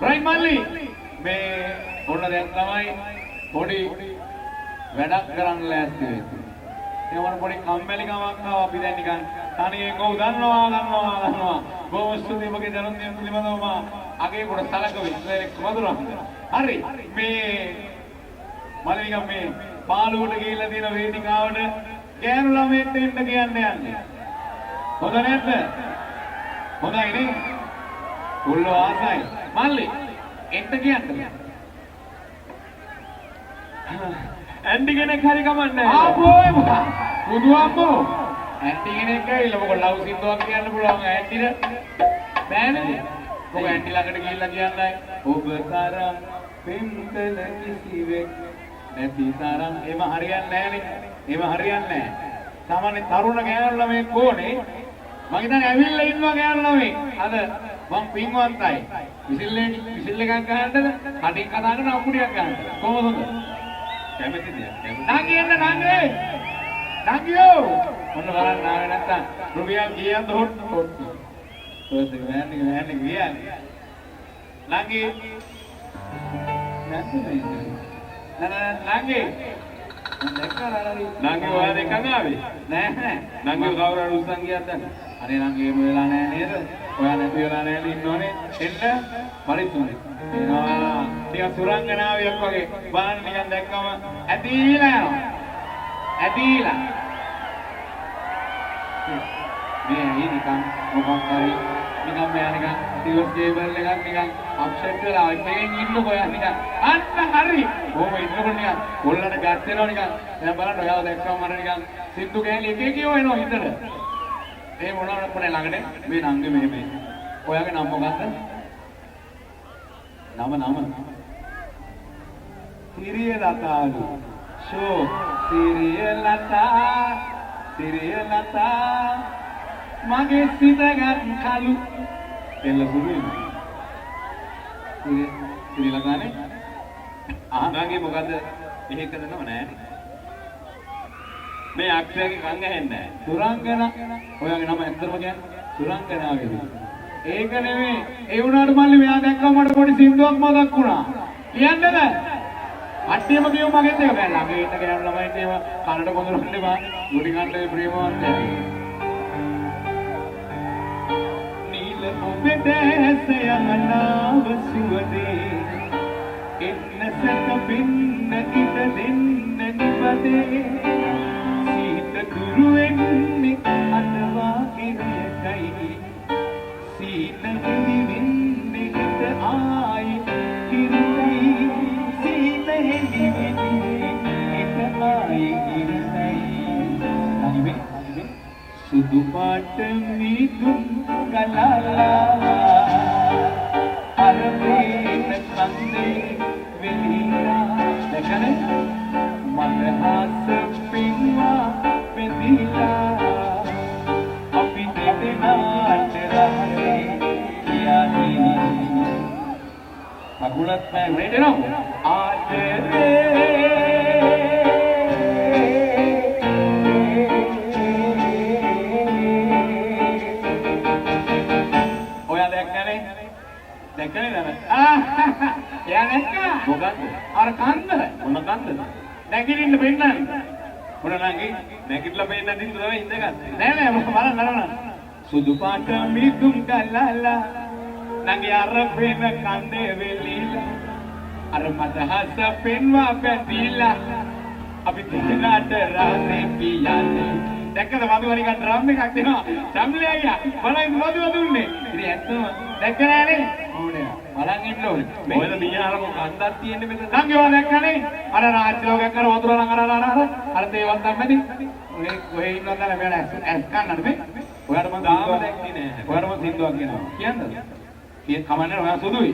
Right මල්ලි, මේ ඔන්න දැන් තමයි පොඩි වැඩක් කරන්න ලෑස්ති වෙන්නේ. ඒ වගේ පොඩි කම්මැලි කමක් ආවා. අපි දැන් නිකන් තනියෙන්. ඔව්, දන්නවා දන්නවා දන්නවා. බොහොම ස්තුතියි. මගේ ජනන්දිය පිළිබඳව මා අගේ කොට සලකමි. මధుරම්. හරි, මේ මල්ලි නිකන් මේ පාළුවට ගිහිල්ලා තියෙන වේදිකාවට ගෑනු ළමයෙක්ට එන්න කියන්න යන්නේ. හොඳ නැද්ද? හොඳයි නේ? කොල්ලෝ ආසයි. මල්ලි, එන්න කියන්න. ඇන්ටි කෙනෙක් හරි කමන්නේ. ආපෝ එපා. බුදු අම්මෝ. ඇන්ටි කෙනෙක් ඇවිල්ලා මොකද ලව් සින්දුවක් කියන්න පුළුවන් ඇන්ටිට? බෑනේ. මොකද ඇන්ටි ළඟට ගිහිල්ලා කියන්නයි ඔබ තරම් පෙම් කළ කිසිවෙක් නැති තරම්, එහෙම හරියන්නේ නෑනේ. එහෙම හරියන්නේ නෑ. සාමාන්‍ය තරුණ ගෑනු ළමයෙක් ඕනේ. මං හිතන්නේ ඇවිල්ලා ඉන්නවා ගෑනු ළමයෙක්. අද මං පින්වන්තයි. විසිල් එක විසිල් එකක් ගහන්නද? කටින් කතා කරන අම්මුඩියක් ගහන්නද? කොහොමද? කැමති දෙයක්. කැමති. නංගි එන්න නංගි. නංගියෝ. ඔන්න බලන්න, ආවේ නැත්තම් රුපියල් කීයක්ද හොට් හොට්. පර්ස් එක වෑන් එක වෑන් එක කියන්නේ. නංගි. නැද්ද මේ? නෑ නෑ නංගි. මං දැක්කා අර අර. නංගි, ඔයා දෙකන් ආවේ? නෑ නෑ. නංගි කවුරු හරි උස්සන් ගියාද දන්නේ? අනේ නංගි, එහෙම වෙලා නෑ නේද? ඔයා නැති වෙලා නෑනේ ඉන්නෝනේ. එන්න පරිස්සමෙන්. එනවා. නිකන් සුරංගනාවියක් වගේ. බලන්න, නිකන් දැක්කම ඇදීලා යනවා. ඇදීලා. මේ ඇයි නිකන් මොකක් හරි නිකන් මෙයා නිකන් රිවර්ස් කේබල් එකක් නිකන් අප්සෙට් වෙලා මෙහෙන් ඉන්නකෝ ඔයා නිකන්. අන්න හරි. කොහොම ඉන්නකොට නිකන් කොල්ලට ගස් වෙනවා නිකන්. දැන් බලන්න, ඔයාව දැක්කම මට නිකන් සින්දු කෑලි එක එක ඒවා එනවා හිතට. ඒ මොනවාද පොඩි ළඟට මේ නංගි, මේ මේ ඔයාගේ නම මොකද්ද? නම නම සිරිය ලතාලු. ෂෝ සිරිය ලතා, සිරිය ලතා, මගේ සිතගත් කලු එල්ල සුදුයි. සිරිය සිරිය ලතානේ. ආ නංගි, මොකද්ද එහෙ කරනව නෑනේ. මේ අක්ෂයගේ කන් ඇහෙන්නේ නෑ. සුරංගන, ඔයාගේ නම ඇත්තටම කියන්නේ සුරංගනාවේදී. ඒක නෙමෙයි. ඒ වුණාට මල්ලි, මෙයා දැක්කම මට පොඩි සින්දුවක් මතක් වුණා. කියන්නද? කට්ටියම කියමු මගෙත් එක. බෑ, ළඟ ඉන්න ගෑනු ළමයින්ට ඒවා කනට කොඳුරන්න එපා. ගුටි කන්න ප්‍රේමවන්තයා. නිල ඔබේ දැස යමනාව සුවදේ, එන්න සැතපෙන්න ඉඩ දෙන්න නිපදේ, සීත දුරු වෙන්නේ අතවා කිරියකයි, සීන හෙලි වෙන්නේ හිත ආයි කිරිතයි, සීන හෙලි වෙන්නේ හිත ආයි කිරිතයි. නංගි, සුදු පාට මීදුම් ගලාලා අර පේන කන්දේ වෙලිලා, දැකනේ මදහස පෙන්වා බෙදිලා, අපි දෙදෙනාට රහසේ කියන්නේ කකුලත් නෑ උඩට එනවා ආදරේ. ඔයා දැක්කනේ, දැක්කනේ නේද? එයා දැක්කා. මොකද්ද? අර කන්ද. මොන කන්දද? නැගිටින්න පෙන්නන්න. මොන නංගි? නැගිටලා පේන්නේ නැති හින්දා තමයි ඉඳගත්තේ. නෑ නෑ, මම බලන්න බලන්න. සුදු පාට මිදුම් ගලලා නංගි අර පේන කන්දේ වෙලිලා, අර මදහස පෙන්වා බැඳිලා, අපි දෙදෙනාට රහසේ පියන්නේ. දැක්කද මధుව නිකන් ඩ්‍රම් එකක් දෙනවා. සම්ලේ අයියා බලන්න මధుව දුන්නේ. ඉතින් ඇත්තම දැක්ක නෑනේ. ඕනේ බලන් ඉන්න ඕනේ. මේ ඔයද මීහාරක කන්දක් තියෙන්නේ මෙතන. නංගි, ඔයා දැක්කනේ අර රාජ්‍ය ලෝකයක්, අර වතුර නම් අර අර අර අර තේවන්තම් මැදි ඔය ඔය ඉන්නවද නෑ? මෙයාට ඇස් ඇස් කන්නද මේ? ඔයාට මං තාම සින්දුවක් දැක්කේ නෑ. ඔයාට මං සින්දුවක් කියනවා. කියන්නද? කිය කමන්නේ, ඔයා සුදුයි.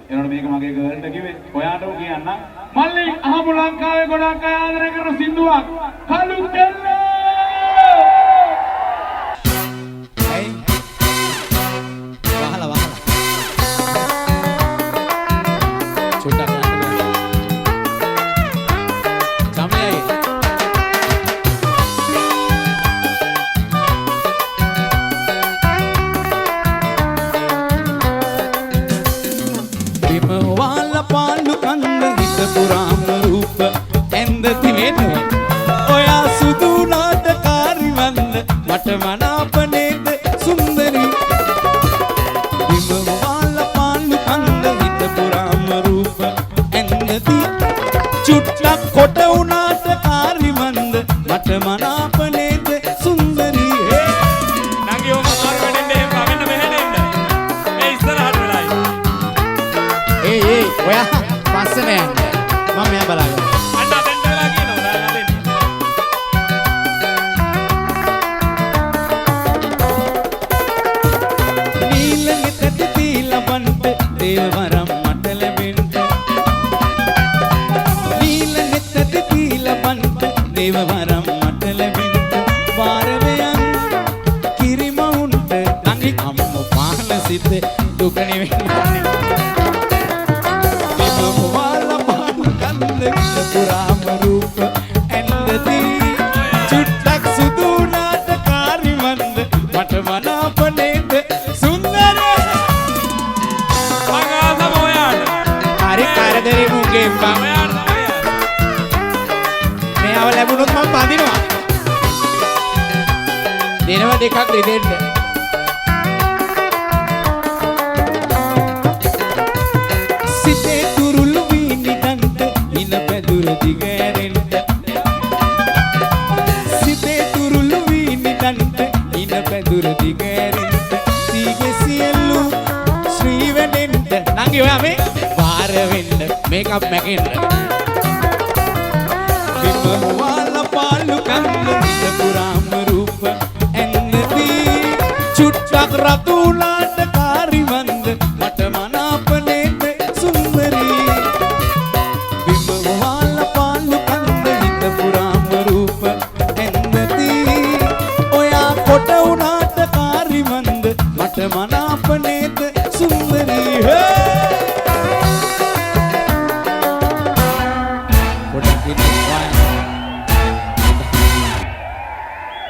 එනකොට මේක මගේ ගර්ල්ට කිව්වේ. ඔයාටම කියන්න. මල්ලි, අහමු ලංකාවේ ගොඩක් අය ආදරය කරන සින්දුවක්. කළු කෙල්ලෝ. ඇයි? වහලා වහලා. චුට්ටක් යන්න බෑ. චම්ලේ. බිම වාලා පාලු කන්ද හිත පුරාම රූප ඇඳ තිබෙනවා. ඔයා සුදු නාට කාරිවන්ද මට මනාප නේද සුන්දරී. බිම වාලා පාලු කන්ද හිත පුරාම රූප ඇඳ චුට්ටක් කොට වුණාට කාරිවන්ද මට මනාප නේද සුන්දරී. නංගි ඔහොම මාරු වැඩෙන්න එහෙම මෙන්න මෙහෙට එන්න. මේ ඉස්සරහට වෙලායි. ඒ ඒ ඔයා පස්සට යන්න. මම මෙයා බලාගන්න. අන්න අතෙන්ට වෙලා කියනවා. දැන් අතෙන්ට. නීල නෙතට තීලා බන්ට දේවරම් මට ලැබෙන්න. නීල නෙතට තීලා බන්ට දේවරම් මට ලැබෙන්න. වාරවයන් කිරිම උන්ට නංගි අම්මෝ පාන සිත දුක නෙවෙන්නේ. බිම වාලා පාන කන්ද පුරාම රූප ඇඳදී චුට්ටක් සුදු නාට කාරිවන්ද මට මනාප නේද සුන්දර. මං ආසම ඔයාට. හරි කරදරේ මුගේ බං. ඔයාට තමයි ආස. මෙයාව ලැබුණොත් මං බඳිනවා. දෙනවා දෙකක් රිදෙන්න. සිතේ තුරුළු වී නිදන්ට ඉන පැදුර දිග ඇරෙන්න. සිතේ තුරුළු වී නිදන්ට ඉන පැදුර දිග ඇරෙන්න. සීගේ සියලු ශ්‍රී වැඩෙන්න. නංගි ඔයා මේ වාර වෙන්න මේකප් මැකෙන්න. බිම වාලා පාලු කන්ද හිත පුරාම රූප ඇඳදී චුට්ටක් රතු නාට කාරිවන්ද මට මනාප නේද සුන්දරී. බිම වාලා පාලු කන්ද හිත පුරාම රූප ඇඳදී ඔයා කොට වුණාට කාරිවන්ද මට මනාප නේද සුන්දරී. හේ.